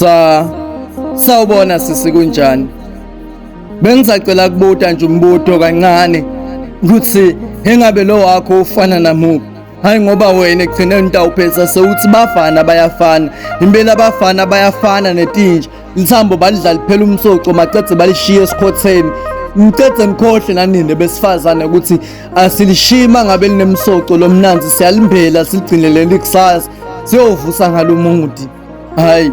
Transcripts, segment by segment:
Sa sawubona sisi kunjani? Bengisacela kubuta nje umbuto kancane ukuthi engabe lo wakho ufana namuphi? Hayi ngoba wena ekugcineni utawuphetha sewuthi bafana bayafana. Impela abafana bayafana netinja. Lithambo balidla liphela umsoco macedze balishiye esikhotheni. Ngicedze nikhohle nanini besifazane ukuthi asilishiyi mangabe linemsoco lomnanzi siyalimbela siligcine leli kusasa siyovusa ngalomuti. Hayi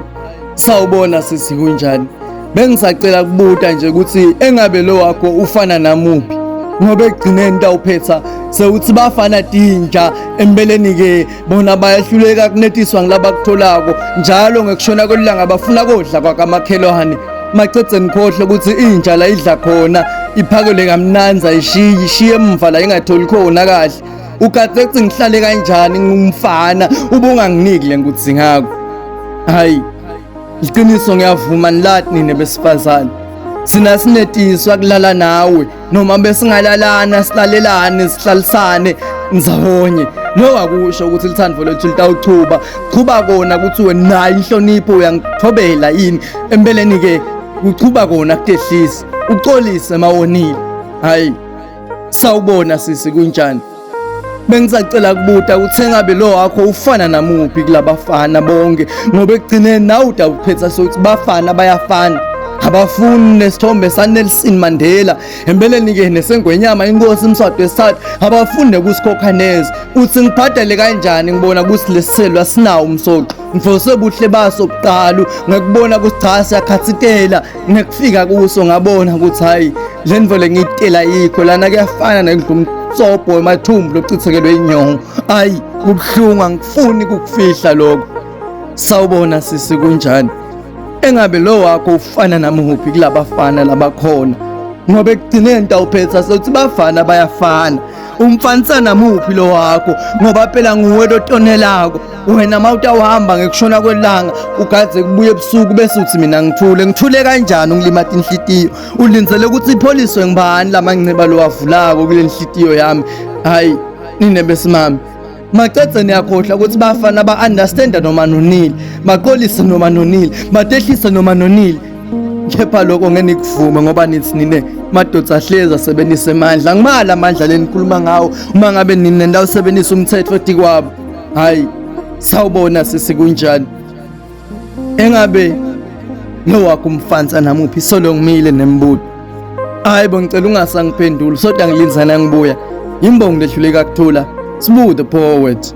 sawubona sisi kunjani? Bengisacela kubuta nje ukuthi engabe lo wakho ufana namuphi ngoba ekugcineni tawuphetha sewuthi bafana tinja empeleni ke bona bayahluleka kunetiswa ngilabakutholako njalo ngekushona kwelanga bafuna kodla kwakamakhelwane macedze nikhohle ukuthi inja la idla khona iphakele kamnanzi ayishiyi ishiye emva la ingatholi khona kahle ugadze kuthi ngihlale kanjani ngumfana ubunganginiki le ngikudzingako hayi iqiniso ngiyavuma nilati nina besifazane sina sinetiswa kulala nawe noma besingalalana silalelane sihlalisane ndzawonye lokho akusho ukuthi lithando lethu litawuchuba chuba kona ukuthi wena nayo inhlonipho uyangithobela yini empeleni ke kuchuba kona kutehlisa uxolise mawonile hayi Sawubona sisi kunjani? Bengisacela kubuta ukuthi engabe lo wakho ufana namuphi kulabafana bonke ngoba ekugcineni nawe utawuphetha sokuthi bafana bayafana abafuni nesithombe saNelson Mandela empeleni ke nesengwenyama inkosi uMswati wesithathu abafuni nekusikhokha neze uthi ngibhadale kanjani ngibona ukuthi lesiselo asinawo umsoco ngifose buhle baso buqalu ngakubona ukuthi cha siyakhathitela ngekufika kuso ngabona ukuthi hayi le nto le ngiyitela yikho lana kuyafana nekudla umsobho emathumbu lochithekelwe inyongo ayi kubuhlungu angifuni kukufihla lokho sawubona sisi kunjani engabe lo wakho ufana namuphi kulabafana labakhona ngoba ekugcineni tawuphetha sokuthi bafana bayafana umfanisana muphi lo wakho ngoba phela nguwe lotonelako wena uma utawuhamba ngekushona kwelanga ugadze kubuye ebusuku bese uthi mina ngithule ngithule kanjani ungilimata inhlitiyo ulindzele ukuthi ipholiswe ngibani lamanxeba lowavulako kule nhlitiyo yami hayi nine besimame macedze niyakhohlwa ukuthi bafana ba-understanda noma nonile baqolise noma nonile batehlise noma nonile kepha lokho ngeke nikuvume ngoba nithi nine madoda ahlezi asebenzise amandla ngimali amandla lenikhuluma ngawo uma ngabe nina ndawusebenzisa umthetho etikwabo hayi sawubona sisi kunjani engabe lo wakho umfansa namuphi solo ngimile nembuto hayi bo ngicela ungasangiphenduli soda ngilinzana ngibuya imbongi lehluleka kuthula smooth the poet.